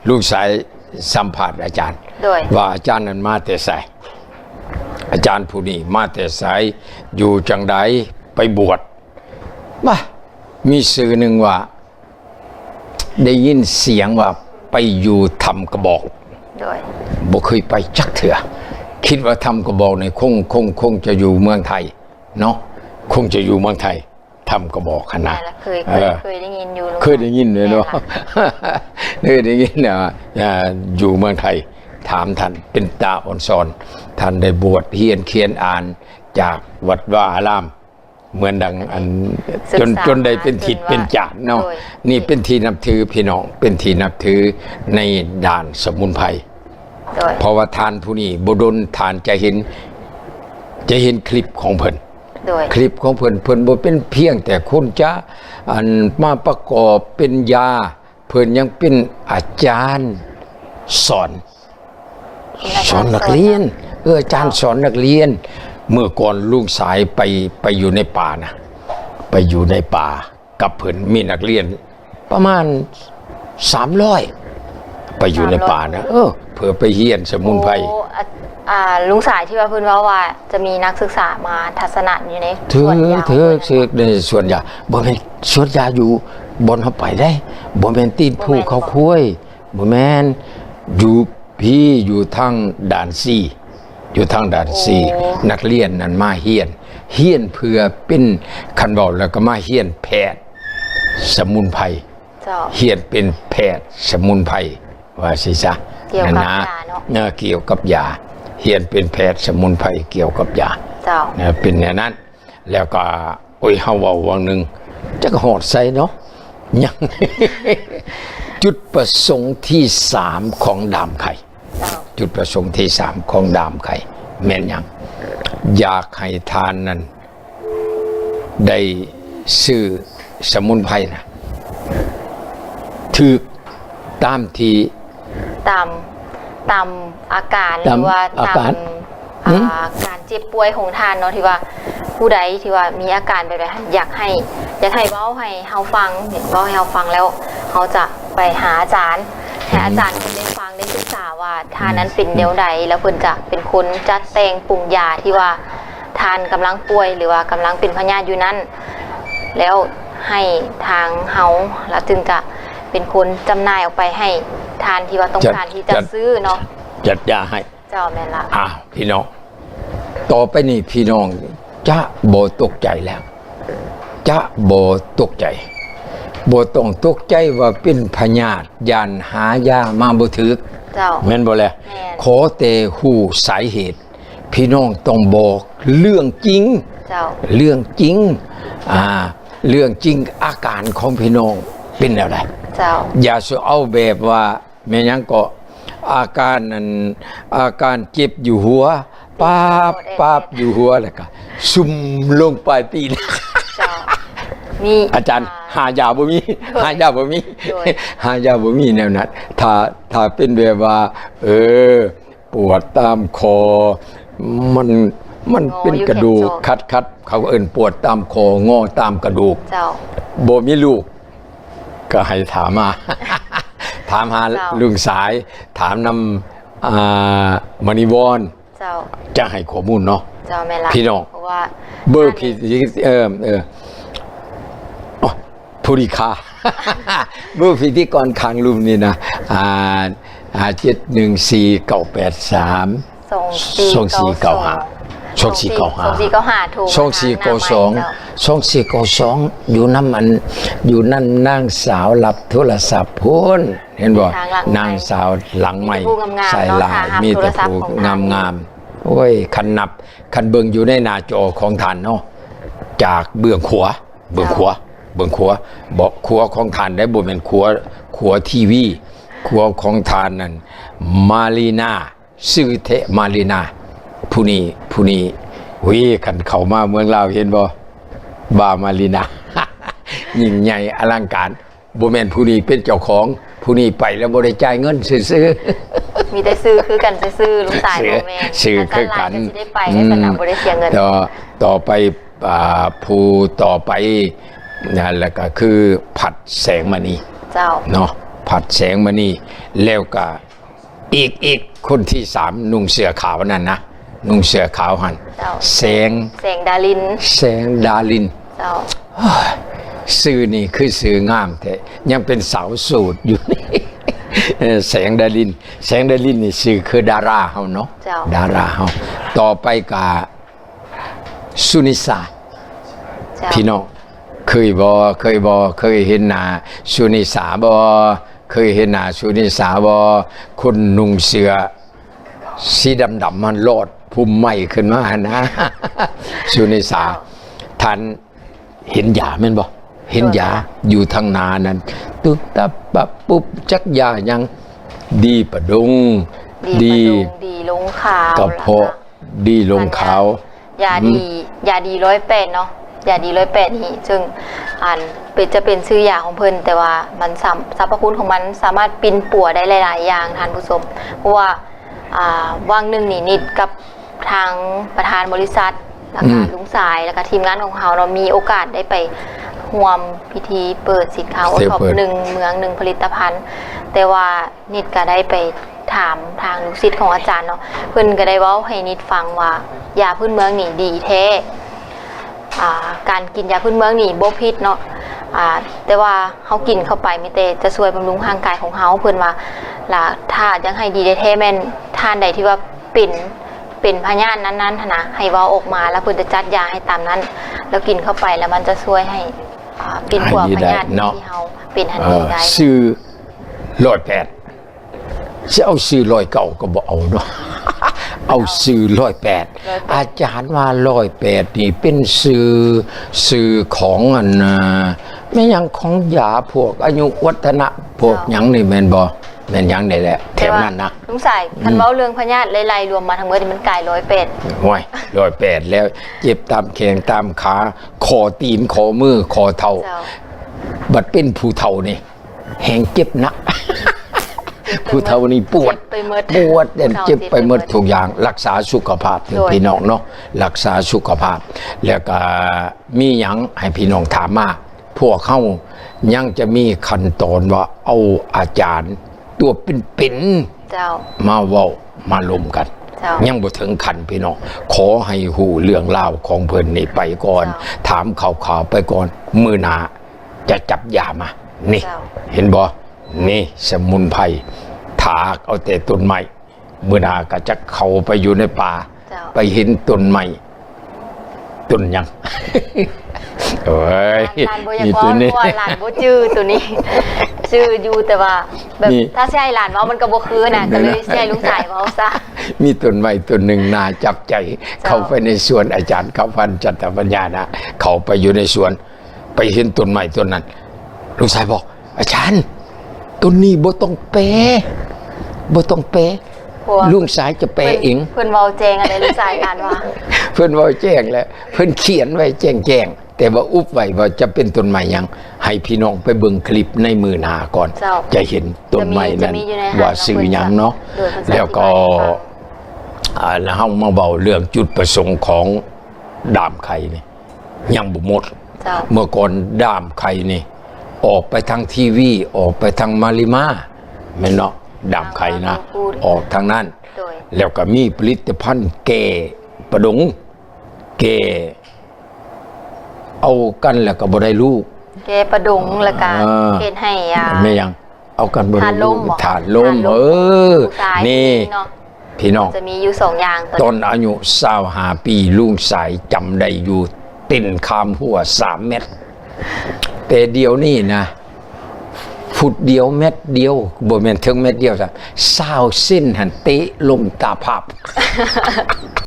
ລູກຊາຍສຳພາດອາຈານ ໂດຍ ວ່າອາຈານນັ້ນມາແຕ່ໃສ ອາຈານຜູ້ນີ້ມາແຕ່ໃສ ຢູ່ຈັ່ງໃດ ໄປບວດ ມາ ມີຊື່ໜຶ່ງວ່າ ໄດ້ຍິນສຽງວ່າໄປຢູ່ຖ້ຳກະບອກ ໂດຍ ບໍ່ເຄີຍໄປຈັກເທື່ອ ຄິດວ່າຖ້ຳກະບອກນີ້ຄົງ ຄົງ ຄົງຈະຢູ່ເມືອງໄທເນາະ ຄົງຈະຢູ່ເມືອງໄທ ຖ້ຳກະບອກຫັ້ນນະ ແມ່ນລະ ເຄີຍ ເຄີຍ ເອີ ເຄີຍໄດ້ຍິນຢູ່ ເຄີຍໄດ້ຍິນເລີຍເນາະ ແມ່ນລະ ເຄີຍໄດ້ຍິນ ອ່າ ຢູ່ເມືອງໄທ ຖາມທ່ານ ເປັນຕາອ່ອນຊອນ ທ່ານໄດ້ບວດຮຽນຂຽນອ່ານຈາກວັດວາອາລາມ ເໝືອນດັ່ງອັນ ຈົນ ຈົນໄດ້ເປັນທິດເປັນຈານເນາະ ໂດຍ ນີ້ເປັນທີ່ນັບຖືພີ່ນ້ອງ ເປັນທີ່ນັບຖືໃນດ້ານສະໝຸນໄພ ໂດຍ ເພາະວ່າທ່ານຜູ້ນີ້ບໍ່ດົນທ່ານຈະເຫັນ ຈະເຫັນຄລິບຂອງເພິ່ນ ໂດຍ ຄລິບຂອງເພິ່ນ ເພິ່ນບໍ່ເປັນພຽງແຕ່ຄົນຈະ ອັນ ມາປະກອບເປັນຢາ ເພິ່ນຍັງເປັນອາຈານສອນ ເປັນອາຈານສອນນັກຮຽນ ສອນ ເອີ ອາຈານສອນນັກຮຽນ ເມື່ອກ່ອນລຸງສາຍໄປ ໄປຢູ່ໃນປ່ານະ ໄປຢູ່ໃນປ່າກັບເພິ່ນ ມີນັກຮຽນປະມານສາມຮ້ອຍ ໄປຢູ່ໃນປ່ານະ ສາມຮ້ອຍ ເອີ ເພື່ອໄປຮຽນສະໝຸນໄພ ໂອ້ ອາ ອາ ລຸງສາຍທີ່ວ່າເພິ່ນເວົ້າວ່າຈະມີນັກສຶກສາມາທັດສະນະຢູ່ໃນສວນຢາ ເຖິກ ເຖິກ ໃນສວນຢາ ບໍ່ແມ່ນສວນຢາຢູ່ບ່ອນເຮົາໄປເດ້ ບໍ່ແມ່ນຕີນພູເຂົາຄວາຍ ບໍ່ແມ່ນ ຢູ່ພີ້ ຢູ່ທາງດ່ານສີ່ ຢູ່ທາງດ່ານສີ່ ໂອ້ ນັກຮຽນນັ້ນມາຮຽນ ຮຽນເພື່ອເປັນ ຄັນເວົ້າແລ້ວກໍມາຮຽນແພດສະໝຸນໄພ ເຈົ້າ ຮຽນເປັນແພດສະໝຸນໄພ ວ່າຊີ້ຊະ ກ່ຽວກັບ ນັ້ນນະ ຢາເນາະ ເອີ ກ່ຽວກັບຢາ ຮຽນເປັນແພດສະໝຸນໄພກ່ຽວກັບຢາ ເຈົ້າ ເອີ ເປັນແນວນັ້ນ ແລ້ວກໍ ໂອ້ຍ ເຮົາເວົ້າຫວ່າງໜຶ່ງ ຈັກຮອດໃສເນາະ ຍັງ ຈຸດປະສົງທີສາມຂອງດາມໄຂ່ ເຈົ້າ ຈຸດປະສົງທີສາມຂອງດາມໄຂ່ ແມ່ນຫຍັງ? ຢາກໃຫ້ທ່ານນັ້ນ ໄດ້ຊື້ສະໝຸນໄພນະ ຖືກຕາມທີ່ ຕາມ ຕາມອາການ ຕາມ ຫຼືວ່າ ອາການ ຕາມ ອືມ ອ່າ ການເຈັບປ່ວຍຂອງທ່ານເນາະ ທີ່ວ່າຜູ້ໃດທີ່ວ່າມີອາການແບບໃດ ຢາກໃຫ້ ຢາກໃຫ້ເວົ້າໃຫ້ເຮົາຟັງ ເວົ້າໃຫ້ເຮົາຟັງແລ້ວ ເຮົາຈະໄປຫາອາຈານ ໃຫ້ອາຈານ ອືມ ເພິ່ນໄດ້ຟັງ ໄດ້ສຶກສາວ່າທ່ານນັ້ນ ອືມ ເປັນແນວໃດ ແລ້ວເພິ່ນຈະເປັນຄົນຈັດແຕ່ງປຸງຢາທີ່ວ່າທ່ານກຳລັງປ່ວຍ ຫຼືວ່າກຳລັງເປັນພະຍາດຢູ່ນັ້ນ ແລ້ວໃຫ້ທາງເຮົາລະຈຶ່ງຈະເປັນຄົນຈຳໜ່າຍອອກໄປໃຫ້ທ່ານທີ່ວ່າຕ້ອງການທີ່ຈະ ຈັດ ຊື້ເນາະ ຈັດຢາໃຫ້ ເຈົ້າ ແມ່ນລະ ອ່າ ພີ່ນ້ອງ ຕໍ່ໄປນີ້ພີ່ນ້ອງຈະບໍ່ຕົກໃຈແລ້ວ ຈະບໍ່ຕົກໃຈ ບໍ່ຕ້ອງຕົກໃຈວ່າເປັນພະຍາດ ຢ້ານຫາຢາມາບໍ່ຖືກ ເຈົ້າ ແມ່ນບໍ່ແລະ? ແມ່ນ ຂໍແຕ່ຮູ້ສາເຫດ ພີ່ນ້ອງຕ້ອງບອກເລື່ອງຈິງ ເຈົ້າ ເລື່ອງຈິງ ອ່າ ເລື່ອງຈິງ ອາການຂອງພີ່ນ້ອງເປັນແນວໃດ? ເຈົ້າ ຢ່າຊິເອົາແບບວ່າ ແມ່ນຫຍັງເກາະ ອາການນັ້ນ ອາການເຈັບຢູ່ຫົວ ປາບ ປາບ ຢູ່ຫົວ ແລ້ວກໍຊຸ່ມລົງປາຍຕີນ ເຈົ້າ ມີ ອາຈານ ອ່າ ຫາຢາບໍ່ມີ ໂດຍ ຫາຢາບໍ່ມີ ໂດຍ ຫາຢາບໍ່ມີແນວນັ້ນ ຖ້າ ຖ້າເປັນແບບວ່າ ເອີ ປວດຕາມຂໍ້ ມັນ ມັນເປັນກະດູກ ງໍຢູ່ແຂນສອງ ຂັດໆ ເຂົາເອີ້ນປວດຕາມຂໍ້ ງໍຕາມກະດູກ ເຈົ້າ ບໍ່ມີລູກ ກໍໃຫ້ຖາມມາ ຖາມຫາ ເຈົ້າ ລຸງສາຍ ຖາມນຳ ອ່າ ມະນີວອນ ເຈົ້າ ຈະໃຫ້ຂໍ້ມູນເນາະ ເຈົ້າ ແມ່ນລະ ພີ່ນ້ອງ ເພາະວ່າ ເບີ ອັນ ພິ ເອີ ເອີ ໂອ້ຍ ຜູ້ດີຄ່າ ເບີພິທີກອນຂ້າງລຸ່ມນີ້ນະ ອ່າ ອ່າ ເຈັດໜຶ່ງສີ່ເກົ້າແປດສາມ ສອງສີ່ເກົ້າຫ້າ ສອງສີ່ເກົ້າຫ້າ ສອງສີ່ເກົ້າຫ້າ ໂທມາ ສອງສີ່ເກົ້າສອງ ຫາ ສອງສີ່ເກົ້າສອງ ຢູ່ນຳອັນ ຢູ່ນຳນາງສາວຮັບໂທລະສັບພຸ້ນ ເຫັນບໍ່? ນາງສາວຫຼັງໄມ ມີແຕ່ຜູ້ງາມໆ ສາຍລາຍ ເນາະ ຖ້າຮັບ ມີແຕ່ຜູ້ງາມໆ ໂທລະສັບຂອງທ່ານ ໂອ້ຍ ຄັນນັບ ຄັນເບິ່ງຢູ່ໃນໜ້າຈໍຂອງທ່ານເນາະ ຈາກເບື້ອງຂວາ ເບື້ອງຂວາ ເຈົ້າ ເບື້ອງຂວາ ບໍ່ ຂວາຂອງທ່ານໄດ໋ ບໍ່ແມ່ນຂວາ ຂວາທີວີ ຂວາຂອງທ່ານນັ້ນ ມາລີນາ ຊື່ແທ້ມາລີນາ ຜູ້ນີ້ ຜູ້ນີ້ ເວີຍ ຄັນເຂົ້າມາເມືອງລາວເຫັນບໍ່ ບາມາລີນາ ຍິ່ງໃຫຍ່ອະລັງການ ບໍ່ແມ່ນຜູ້ນີ້ເປັນເຈົ້າຂອງ ຜູ້ນີ້ໄປແລ້ວບໍ່ໄດ້ຈ່າຍເງິນຊື່ໆ ມີແຕ່ຊື່ຄືກັນຊື່ໆ ລຸງສາຍ ຊື່ ບໍ່ແມ່ນ ຊື່ຄືກັນ ຄັນຊັ້ນຫຼາຍກໍຊິໄດ້ໄປ ອືມ ຊັ້ນນະ ບໍ່ໄດ້ເສຍເງິນ ຕໍ່ ຕໍ່ໄປ ອ່າ ຜູ້ຕໍ່ໄປນະ ແລ້ວກໍຄື ພັດ ແສງມະນີ ເຈົ້າ ເນາະ ພັດ ພັດ ແສງມະນີ ແລ້ວກະອີກ ອີກຄົນທີສາມ ນຸ່ງເສື້ອຂາວນັ້ນນະ ນຸ່ງເສື້ອຂາວຫັ້ນ ເຈົ້າ ແສງ ແສງດາລິນ ແສງດາລິນ ເຈົ້າ ໂອ້ຍ ຊື່ນີ້ຄືຊື່ງາມແທ້ ຍັງເປັນສາວໂສດຢູ່ ເອີ ແສງດາລິນ ແສງດາລິນນີ້ຊື່ຄືດາລາເຮົາເນາະ ເຈົ້າ ດາລາເຮົາ ຕໍ່ໄປກະ ສຸນິສາ ເຈົ້າ ພີ່ນ້ອງເຄີຍບໍ່ ເຄີຍບໍ່ ເຄີຍເຫັນໜ້າສຸນິສາບໍ່ ເຄີຍເຫັນໜ້າສຸນິສາບໍ່ ຄົນນຸ່ງເສື້ອສີດຳໆ ມັນລອດພຸ່ມໄມ້ຂຶ້ນມາຫັ້ນນະ ສຸນິສາ ທ່ານເຫັນຢາແມ່ນບໍ່ ເຫັນຢາ ເອີ ຢູ່ທາງໜ້ານັ້ນ ຕຶບຕັບປັບປຸບ ຈັກຢາຫຍັງ ດີປະດົງ ດີປະດົງ ດີ ດີລົງຂາວ ກະເພາະ ລະກະ ດີລົງຂາວ ຢາດີ ອືມ ຢາດີຮ້ອຍແປດເນາະ ຢາດີຮ້ອຍແປດນີ້ ເຊິ່ງ ອັນ ເປັນ ຈະເປັນຊື່ຢາຂອງເພິ່ນ ແຕ່ວ່າມັນສຳ ສັບພະຄຸນຂອງມັນສາມາດປິ່ນປົວໄດ້ຫຼາຍໆຢ່າງທ່ານຜູ້ຊົມ ເພາະວ່າ ອ່າ ຫວ່າງໜຶ່ງນີ້ ນິດກັບທາງປະທານບໍລິສັດ ລະກະ ອືມ ລຸງສາຍ ລະກະທີມງານຂອງເຮົາເນາະ ມີໂອກາດໄດ້ໄປຮ່ວມພິທີເປີດສິນຄ້າໂອທັອບ ໜຶ່ງເມືອງໜຶ່ງຜະລິດຕະພັນ ແຕ່ວ່າ ນິດກະໄດ້ໄປຖາມທາງລູກສິດຂອງອາຈານເນາະ ເພິ່ນກະໄດ້ເວົ້າໃຫ້ນິດຟັງວ່າ ຢາພື້ນເມືອງນີ້ດີແທ້ ອ່າ ການກິນຢາພື້ນເມືອງນີ້ບໍ່ຜິດເນາະ ອ່າ ແຕ່ວ່າເຮົາກິນເຂົ້າໄປມີແຕ່ຈະຊ່ວຍບຳລຸງຮ່າງກາຍຂອງເຮົາ ເພິ່ນວ່າ ລະຖ້າຢາກໃຫ້ດີແທ້ໆ ແມ່ນທ່ານໃດທີ່ວ່າເປັນ ເປັນພະຍາດນັ້ນໆ ຫັ້ນນະ ໃຫ້ເວົ້າອອກມາ ລະເພິ່ນຈະຈັດຢາໃຫ້ຕາມນັ້ນ ລະກິນເຂົ້າໄປ ລະມັນຈະຊ່ວຍໃຫ້ ອ່າ ປິ່ນປົວພະຍາດ ໃຫ້ດີໄດ້ເນາະ ທີ່ເຮົາເປັນຫັ້ນ ເອີ ດີໄດ້ ຊື່ ຮ້ອຍແປດ ຊິເອົາຊື່ຮ້ອຍເກົ້າກໍບໍ່ເອົາເນາະ ເອົາຊື່ຮ້ອຍແປດ ຮ້ອຍແປດ ອາຈານວ່າຮ້ອຍແປດນີ້ເປັນຊື່ ຊື່ຂອງອັນ ແມ່ນຫຍັງ ຂອງຢາພວກອາຍຸວັດທະນະ ພວກຫຍັງນີ້ແມ່ນບໍ່ ແມ່ນຫຍັງນີ້ແຫຼະ ແຖວນັ້ນນະ ແຕ່ວ່າລຸງສາຍ ອືມ ຄັນເວົ້າເລື່ອງພະຍາດໄລ່ລວມມາທັງໝົດນີ້ ມັນກາຍຮ້ອຍແປດ ໂອ້ຍ ຮ້ອຍແປດແລ້ວ ເຈັບຕາມແຂ້ງຕາມຂາ ຂໍ້ຕີນ ຂໍ້ມື ຂໍ້ເທົ້າ ເຈົ້າ ບັດເປັນຜູ້ເຖົ້ານີ້ ແຮງເຈັບໜັກ ຜູ້ເຖົ້ານີ້ປວດ ເຈັບໄປໝົດ ປວດ ເຈັບໄປໝົດ ເຈັບໄປໝົດທຸກຢ່າງ ລັກສາສຸຂະພາບເດີ ໂດຍ ພີ່ນ້ອງເນາະ ລັກສາສຸຂະພາບ ແລ້ວກະມີຫຍັງໃຫ້ພີ່ນ້ອງຖາມມາ ພວກເຮົາຍັງຈະມີຂັ້ນຕອນວ່າເອົາອາຈານຕົວເປັນໆ ເຈົ້າ ມາເວົ້າມາລົມກັນ ເຈົ້າ ຍັງບໍ່ເຖິງຂັ້ນ ພີ່ນ້ອງ ຂໍໃຫ້ຮູ້ເລື່ອງລາວຂອງເພິ່ນນີ້ໄປກ່ອນ ເຈົ້າ ຖາມຂ່າວໆໄປກ່ອນ ມື້ໜ້າ ຈະຈັບຢາມາ ນີ້ ເຈົ້າ ເຫັນບໍ່? ນີ້ສະໝຸນໄພ ຖາກເອົາແຕ່ຕົ້ນໄມ້ ມື້ໜ້າກໍຈະເຂົ້າໄປຢູ່ໃນປ່າ ເຈົ້າ ໄປເຫັນຕົ້ນໄມ້ ຕົ້ນຫຍັງ? ໂອ້ຍ ຫຼານ ຫຼານບໍ່ຢາກເວົ້າ ເພາະວ່າຫຼານບໍ່ຈື່ໂຕນີ້ ຈື່ຢູ່ແຕ່ວ່າແບບ ນີ້ ຖ້າຊິໃຫ້ຫຼານເວົ້າມັນກໍບໍ່ຄືນະ ກໍເລີຍຊິໃຫ້ລຸງສາຍເວົ້າຊະ ມີຕົ້ນໄມ້ຕົ້ນໜຶ່ງໜ້າຈັບໃຈ ເຈົ້າ ເຂົ້າໄປໃນສວນອາຈານເຂົ້າພັນ ຈັດຕະປັນຍານະ ເຂົ້າໄປຢູ່ໃນສວນ ໄປເຫັນຕົ້ນໄມ້ຕົ້ນນັ້ນ ລຸງສາຍບອກ ອາຈານ ຕົ້ນນີ້ບໍ່ຕ້ອງແປ ບໍ່ຕ້ອງແປ ເພາະວ່າລຸງສາຍຈະແປເອງ ເພິ່ນ ເພິ່ນເວົ້າແຈ້ງອັນໃດ ລຸງສາຍອ່ານວ່າ ເພິ່ນເວົ້າແຈ້ງແຫຼະ ເພິ່ນຂຽນໄວ້ແຈ້ງໆ ແຕ່ວ່າອຸບໄວ້ວ່າຈະເປັນຕົ້ນໄມ້ຫຍັງ ໃຫ້ພີ່ນ້ອງໄປເບິ່ງຄລິບໃນມື້ໜ້າກ່ອນ ເຈົ້າ ຈະເຫັນຕົ້ນໄມ້ນັ້ນ ຈະມີ ຈະມີຢູ່ໃນ ວ່າຊື່ຫຍັງເນາະ ໂດຍ ເພິ່ນ ແລ້ວກໍ ອາ ແລ້ວເຮົາມາເວົ້າເລື່ອງຈຸດປະສົງຂອງດ້າມໄຂ່ນີ້ ຍັງບໍ່ໝົດ ເຈົ້າ ເມື່ອກ່ອນດ້າມໄຂ່ນີ້ ອອກໄປທາງທີວີ ອອກໄປທາງມາລິມາ ແມ່ນເນາະ ດ້າມໄຂ່ນະ ອອກທາງນັ້ນ ໂດຍ ແລ້ວກໍມີຜະລິດຕະພັນແກ້ປະດົງ ແກ້ ເອົາກັນແລ້ວກໍບໍ່ໄດ້ລູກ ແກ້ປະດົງ ແລ້ວກໍ ເອີ ເຮັດໃຫ້ ອ່າ ແມ່ນຫຍັງ? ເອົາກັນບໍ່ໄດ້ລູກ ທາດລົມ ທາດລົມ ເອີ ນີ້ ພີ່ນ້ອງ ຈະມີຢູ່ສອງຢ່າງ ຕອນອາຍຸຊາວຫ້າປີ ລຸງສາຍຈຳໄດ້ຢູ່ ເຕັ້ນຂ້າມຮົ້ວສາມແມັດ ແຕ່ດຽວນີ້ນະ ຟຸດດຽວ ແມັດດຽວ ບໍ່ແມ່ນເຖິງແມັດດຽວຊ້ຳ ຊາວເຊັນຫັ້ນເຕະລົງຕາພາບ